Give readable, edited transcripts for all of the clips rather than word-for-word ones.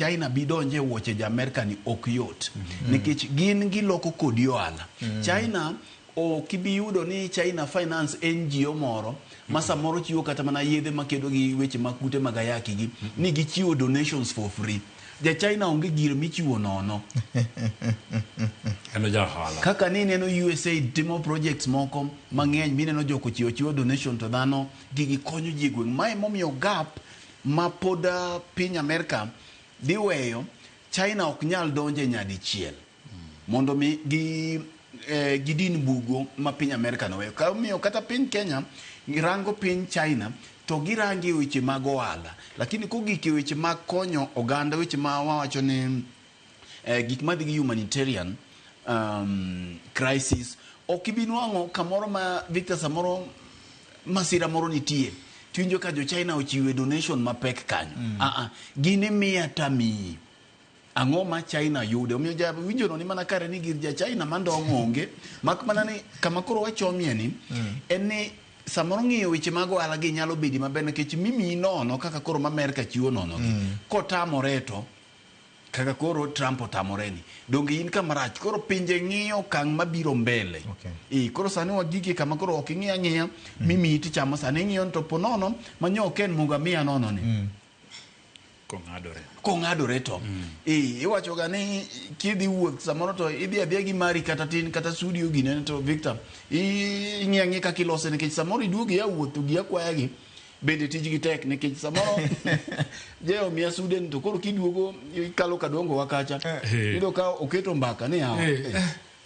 China bi donje e wuoche ja Amerka ni ok yot. Nikech gin giloko kodi ohala. China ok ibi yudo ni China finance NGO moro ma samoro chiwo kata mana yedhe makedo gi weche mag kute mag ayaki gi ni gichiwo donations for free. Ja China onge gir michiwo nono. En ja ohala. Kaka ni ineno USAID timo projects moko mang'eny mineno joko chiwo chiwo donation to dhano gigi konyo ji e gweng'. Mae momiyo gap ma pod piny Amerka dhi weyo China ok nyal donje nyadichiel mondo mi gi gidin bugo ma piny Amerka noweyo. Omiyo kata piny Kenya rango piny China to girange e weche mag ohala. Lakini kogik e weche mag konyo oganda, weche ma wawacho ni gik madhi gi humanitarian crisis, ok ibi nwang'o kamoro ma Victor samoro masira moro nitie tiwinjo ka jo China ochiwe donation mapek kanyo. Gin imiya tamiyi. Ang'o ma China yude? Omiyo ja winjo no ni mana kare ni gir ja China mandong' onge. Mak mana ni kama koro wachomie ni en ni samoro ng'iyo weche mag ohala gi nyalo bedo maber nikech mimiyi nono kaka koro ma Amerka chiwo nono gi. Kotamore to kaka koro Trump otamore ni donge in kama rach koro pinje ng'iyo okang' mabiro mbele. Koro sani wagike kama koro ok ing'i ang'iya mimiyi tichamo sani ing'iyo ni to po nono manyo ok en munga miya nono ni. Kong'adore. Kong'adore to. Iwacho ga ni kidhi wuoth samoro to idhi adhiya gi mari kata tin kata studio ginene to Victor ing'i ang'iya kaka ilose nikech samoro iduogi ya wuoth to gi akwaya gi bende tijgi tek nikech samoro je omiya sude ni to koro kiduogo ikalo kadongo wa kacha iyudo ka oketo mbaka ni yawa.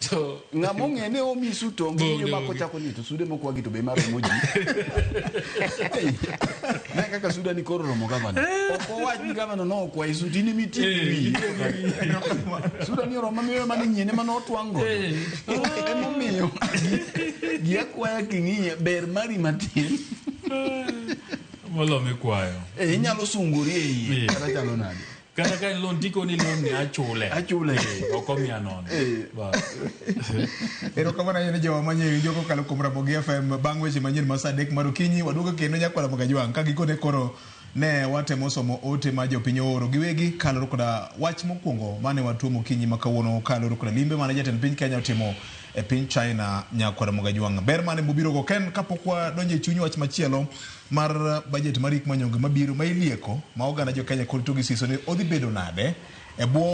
To ng'ama ong'e ni omi sut to onge Onge, winjo mako onge. chako ni to sude moko wagi to be maromo ji. Ne kaka suda ni koro romo gavana. Ok owach ni gavana no okwayi sut in ema itiyo gi wiyi. Suda ni oromo miyo mane nyiene mane otwang' godo. Emomiyo gi akwaya king'iye ber mari matin. Molo mikwayo. Inyalo sungori e iye kata chalo nade. Kata ka en loan tiko ni loan ni achule. Achule. Ok omiya nono. Erokamano ahinya ne jowa manye winjo kokalo kuom Ramogi FM bang' weche manyien ma saa 3 mar okinyi. Waduogo kendo nyakwar Ramogi Ajwang' ka gikone koro ne watemo somo ote ma jopiny ooro giwegi kaluwore koda wach mokwongo mane watuomo okinyi ma kawuono kaluwore koda limbe mane jatend piny Kenya otimo e piny China nyakwar Ramogi Ajwang'. Ber mane mobirogo ken kapok wadonjo e chuny wach machielo mar budget mar hik manyonge mabiro ma ilieko ma oganda jo Kenya kod rito gi siso ni odhi bedo nade e bwo.